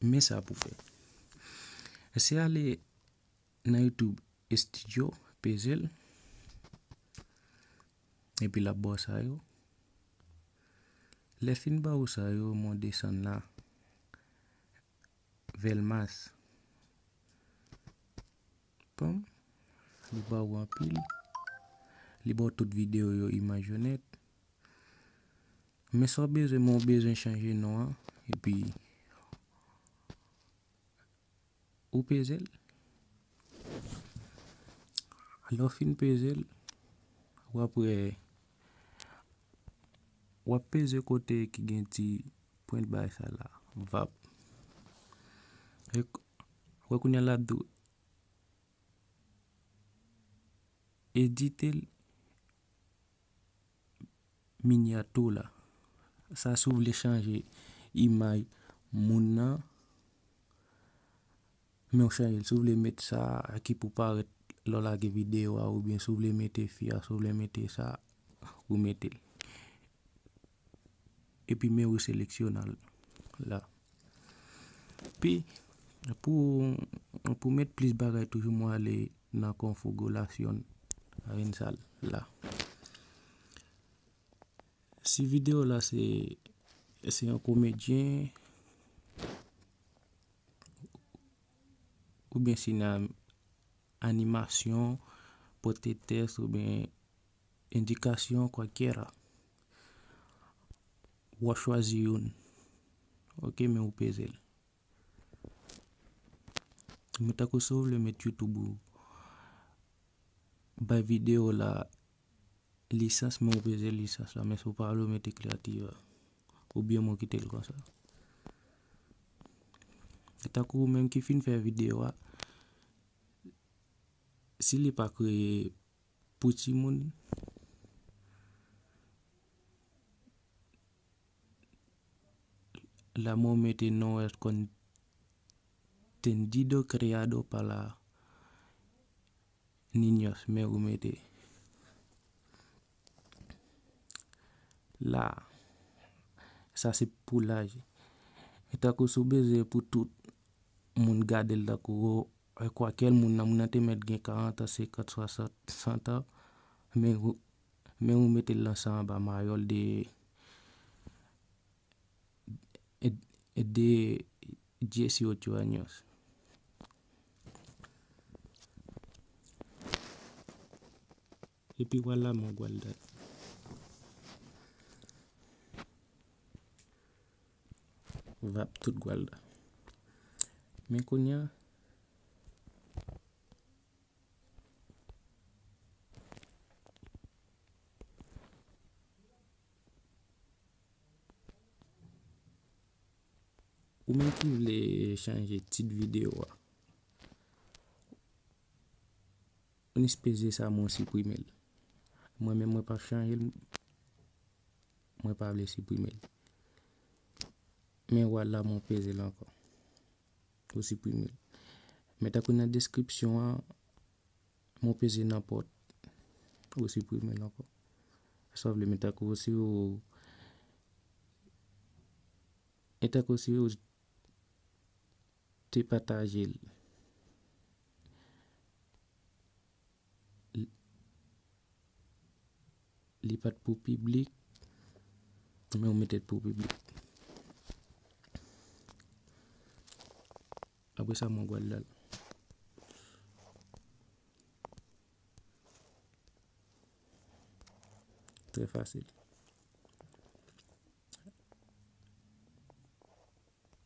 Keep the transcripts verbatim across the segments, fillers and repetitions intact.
Men sa pou fè. Se ale nan YouTube Studio, peze l. Epi l ap ba w sa yo. Lè fin ba w sa yo, men w desann la. Velmas. Pam. Li ba w anpil. Li ba w tout videyo yo, imaj yo nèt. Men sa w bezwen, men w bezwen chanje non an. Epi ou peze l. Lè w fin peze l, w ap wè, w ap peze kote ki gen ti pwent bay sa la, vap. E k-, wè kounye a l ap di w edite l, minyati w la. Sa si w vle chanje imaj moun nan, men w chanje l. Si w vle met sa ki pou parèt lè w lage videyo a, oubyen si w vle mete fi a, si w vle mete sa, ou mete l. Epi men ou seleksyone l la. Pi, pou, pou met plis bagay toujou, mwen ale nan konfigilasyon a ensal la. Si videyo la se, se yon komedyen, oubyen si nan animasyon, pote tèks, oubyen endikasyon, kwalkyera. W a chwazi youn. Ok, men ou peze l. Men tankou si w vle met YouTube ou bay videyo la lisans, men ou peze lisans la, men si w pa vle ou mete kreatif a. Oubyen men w kite l konsa. Tankou ou menm ki fin fè videyo a, si li pa kreye pou timoun, la mwen mete non el contenido creado para niños, men ou mete la. Sa se pou laj. E tankou si w bezwen pou tout moun gade l, tankou e kwakè moun nan, moun nan te mèt gen karant an, senkant, swasant an, men ou, men ou mete l nan sa anba mayòl de, de dieciocho años. Epi vwala mwen gwalda. Vap tout gwalda. Men kounye a, ou menm ki vle chanje tit videyo a, ou nis peze sa, mwen siprime l. Mwen menm mwen p ap chanje l, mwen pa vle siprime l. Men vwala mwen peze l ankò. Ou siprime l. Men tankou nan deskripsyon an, mwen peze nanpòt, ou siprime l ankò. Sa vle men tankou si ou, men tankou si ou te pataje l. Li pa t pou piblik, men ou mete l pou piblik. Apre sa, mwen gwal la. Trè fasil.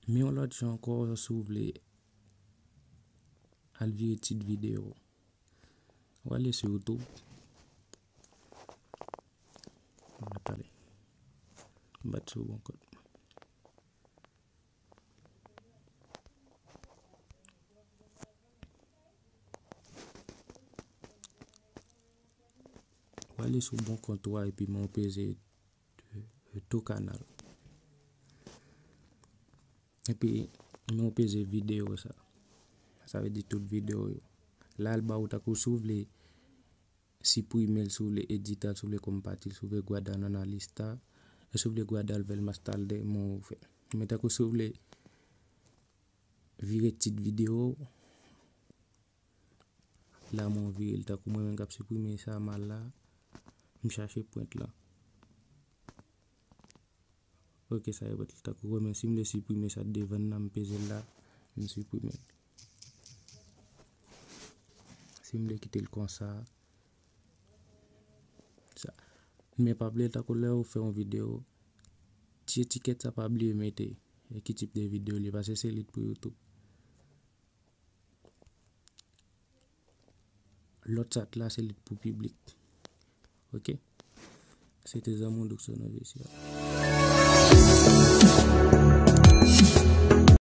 Men yon lòt jan ankò, si w vle al vire tit videyo. W ale sou YouTube. Mwen tande. M bat sou bon kote. W ale sou bon kont ou a epi men w peze, euh, tou kanal. Epi men w peze videyo sa. Sa vle di tout videyo yo. La l ba ou tankou si w vle siprime l, si w vle edite l, si w vle konpati l, si w vle gwada nan la lista, e si w vle gwada l vèl mastalde, men w fè. Men tankou si w vle Vire tit videyo. La mwen vire l tankou mwen menm k ap siprime sa mal la. M chache pwent lan. Ok, sa e pwent li tankou mwen menm. Si m vle siprime sa devan nan, m peze l la, m siprime l. Si m vle kite l konsa, sa. Men pa bliye tankou lè ou fè yon videyo, ti etikèt sa pa bliye mete. E ki tip de videyo li ye, paske se li t pou YouTube. Lòt chat la se li t pou piblik. Ok? Se te zanmi w Doukson Official.